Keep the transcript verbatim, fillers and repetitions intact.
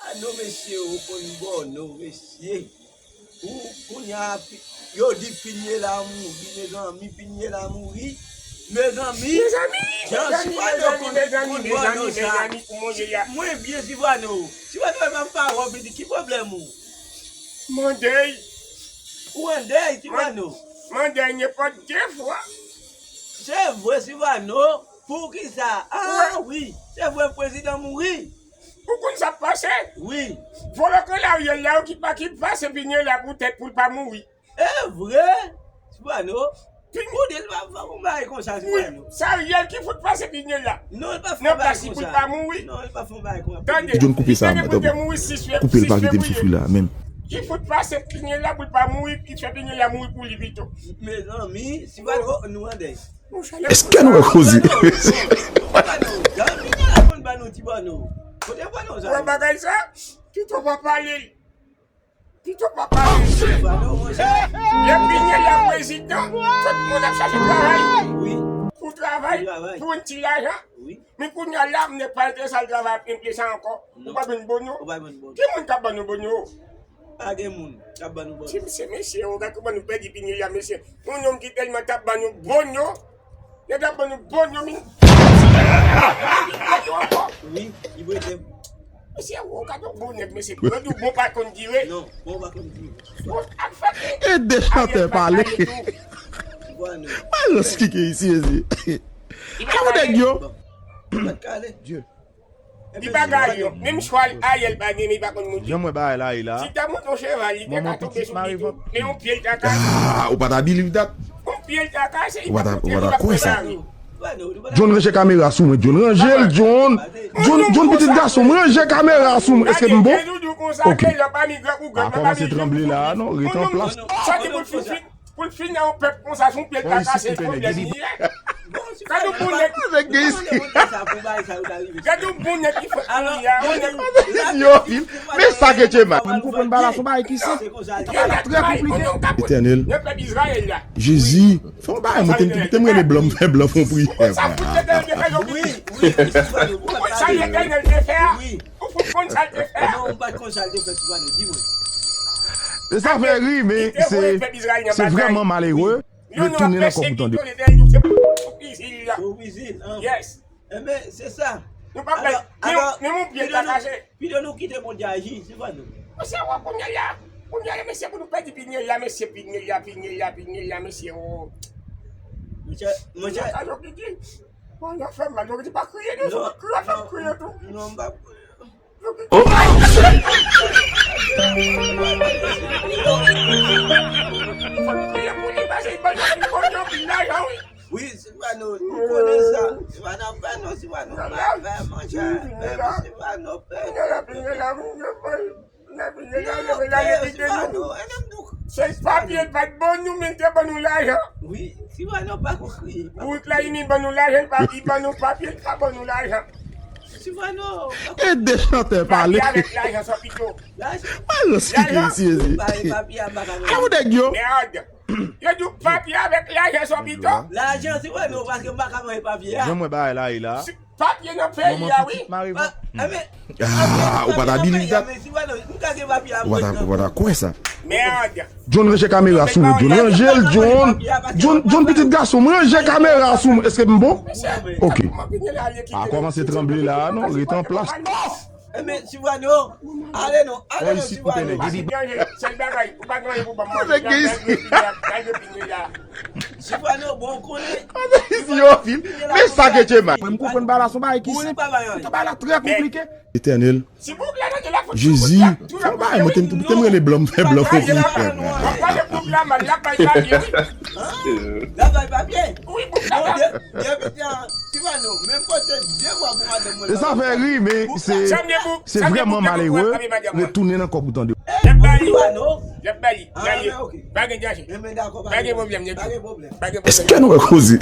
A non, mesye, ou konn bòno, mesye. Ou, kounye a, pi- yo di Pinyela mouri, mezanmi, Pinyela mouri. Mezanmi, mezanmi, jan mezanmi, Sivano mezanmi, konn, mezanmi, konn mezanmi, bòno sa. Mezanmi, pou manje a. Mwen byen, Sivano. Sivano, e pa pawòl, li di, ki pwoblèm ou? Mande. Ou an dèy, Sivano? Mande nenpòt de fwa. Se vre, Sivano. Poukisa? Ah, wi. Se vre, prezidan mouri. Ou konn sa k pase? Wi. Vòlò kòlè Ariel la, yo ki pa ki pase Pinyela pou tèt pou l pa mouri. E vre? Sivano. Pou di l pa fè yon bagay konsa, Sivano. Sa Ariel ki fout pase Pinyela. Non, li pa fè yon bagay konsa. Nan plas li pou l pa mouri. Non, li pa fè yon bagay konsa. Tande. John, koupe sa, li te dwe mouri sis fe-, koupe l, sis pa kite m soufri la, menm. Ki fout pase Pinyela pou l pa mouri, ki fè Pinyela mouri pou li pito. Mezanmi, Sivano, nou an dèy. Èske nou wè koze? Kote bòno sa? Wè bagay sa? Pito pa pale. Pito pa pale. Lè Pinyela prezidan, tout moun ap chache travay. Wi. Pou travay, pou yon ti lajan. Wi. Men kounye a la, m nèk pa enterese al travay ap enplye sa ankò. Ou pa jwenn bòno. Ou pa jwenn bòno. Ki moun k ap ban nou bòno? Pa gen moun k ap ban nou bòno. Ti mesye, mesye, yo, gad kòman nou pèdi Pinyela, mesye. Yon nonm ki tèlman t ap ban nou bòno, yo t ap ban nou bòno, men. Wi, li prete m. Mesye, ou gade yon bon nèg, mesye. Mwen di w, bon pa konn dire. Non, bon pa konn dire. Bon, ap fè ke. E de chantè pale. Bon, nou. Balans kike isi, isi. Kamo nèg yo? Bon. Mwen kale. Dye. Li pa gaye, menm chwal Ariel pa gen, men li pa konn monte. Jan mwen bagay la ye la. Si ta monte yon cheval, li te ka tonbe sou pye tou. Men yon pye l ta kase. Ah, ou pa ta believe that? Yon pye l ta kase, li pa monte, li pa pran lari. John, ranje kamera sou mwen, John, ranje l, John. John, John, pitit gason m, ranje kamera sou mwen. Èske m bon? Ok. A kòmanse tranble la, non, rete an plas. Pou l fin, pou l fin nan yon pèp konsa, si yon pye l ta kase, pwoblèm li ye. Gade yon bon nèg. Gade yon bon nèg ki fè kouri a, yon nèg. Yo, men sa ke Djema. Mwen m konprann bagay la, se yon bagay ki senp. Trè konplike. Etènèl. Jezi, fè yon bagay, mwen te, te m rele blan, m fè blan fè yon priyè. Wi, wi, wi, wi. Ou fout konn sa l te fè? Non, ou pa t konn sa l te fè, Sivano, di mwen. E sa fè ri, men se, se vrèman malere retounen nan kòb ou tande. Sou kwizin, an. Yes. Enben, se sa. Nou pa fè, men yon pye ta kache. Pito nou kite Bondye aji, Sivano. Mesye, wè kounye a la, kounye a la, mesye, pou nou pèdi Pinyela, mesye, Pinyela, Pinyela, Pinyela, mesye, o. Monchè, monchè. Sa yo ki di. Bon, yo fè mal, yo di pa kriye, non, kriye, fè m kriye tou. Non, m pa. Oh! Wi, Sivano, nou konnen sa. Sivano, fè non, Sivano, fè, fè, monchè, fè, Sivano, fè. Non, fè, Sivano, e menm nou. Se papye l pa t ban nou, men l te ban nou lajan. Wi, Sivano pa ko kriye. Bout la, li ban nou lajan, li pa, li ban nou papye, li pa ban nou lajan. Sivano. E de chantè pale. Papye avèk lajan sa pito. Balans kike isi, isi. Kamo nèg yo? Mèd. Yo di w papye avèk lajan sa pito. Lajan, Sivano, paske m pa ka manje papye a. Jan mwen bagay la ye la. Papye nan peyi a, wi. Ah, ou pa ta believe that? Ou pa ta, ou pa ta kwè sa? Mèd. John, ranje kamera sou mwen, John. Ranje l, John. John, John, pitit gason m, ranje kamera sou mwen. Èske m bon? Ok. Pa kòmanse tranble la, non. Rete an plas. Enben, Sivano, ale non, ale non, Sivano. Sèl bagay, ou pa gen anyen pou ban m manje. Sivano, bon, konnen. Isi yo fin. Men sa ke Djema. Mwen, m konprann bagay la, se yon bagay ki senp. Bagay la trè konplike. Etènèl. Jezi, fè yon bagay, mwen te, te m rele blan, m fè blan fè yon priyè. L ap bay papye. Wi, bouk la. Depi tan, Sivano, menm kote de bwa pou madanm mwen. E sa fè ri, men se, se vrèman malere retounen nan kòb ou tande. Sivano. L ap ba li. Pa gen danje. Pa gen pwoblèm, pa gen pwoblèm. Èske nou wè koze?